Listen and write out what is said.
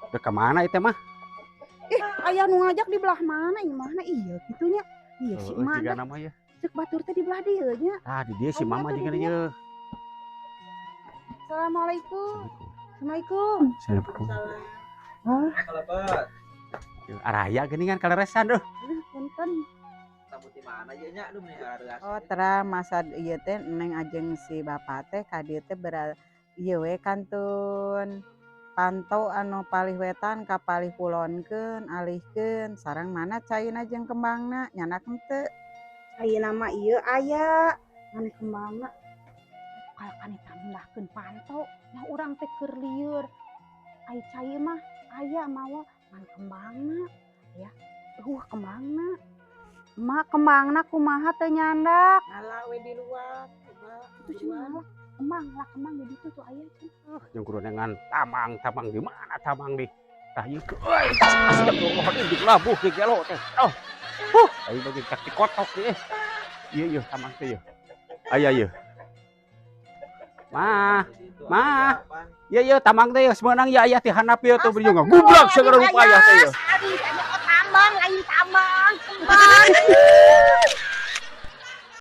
Dek ka mana itu mah? Ih, aya nu ngajak di belah mana ieu mana iya kitu nya. Iya si Heeh, emak jiga teh. Nama ya. Cek batur teh di belah dieu nya. Ah, di dia si Aya mama tuh di juga dieu. Ieu. Assalamualaikum. Assalamualaikum. Assalamualaikum. Ah, Kalabat. Araya geuningan kaleresan duh. Aduh, punten. Tamu di mana aja nya, aduh, meni areas. Oh, tera masa ieu teh neng ajeng si bapak teh ka dieu teh bera ieu we kantun panto anu palih wetan ka palih kulonkeun, alihkeun. Sareng mana caina jeung kembangna, nyandak henteu? Ayeuna mah ieu aya ngan kembangna kayak kanita mindahkeun panto nya urang teh keur lieur. Ai cai mah aya mawa ngan kembangna ya. Euweuh kembangna. Mak, kembangna kumaha teu nyandak? Ngala we di luar, coba. Itu cenah ngalak kembang lah, kembang di ditu tuh aya cenah. Jeung kudu dengan tamang, tamang di mana tamang di? Tah ieu euy, astagfirullahaladzim, labuh ge gelo teh. Oh. Huh, aing bagi kaki kotok ieu. Ieu ieu tamang teh ieu. Aya ieu. Ma, Ma. Ieu ieu tamang teh geus meunang ya, aya ti handap ieu tuh beri ngagubrak segala rupa aya teh ieu. Aduh, saya oh tambang, lain tambang, kembang.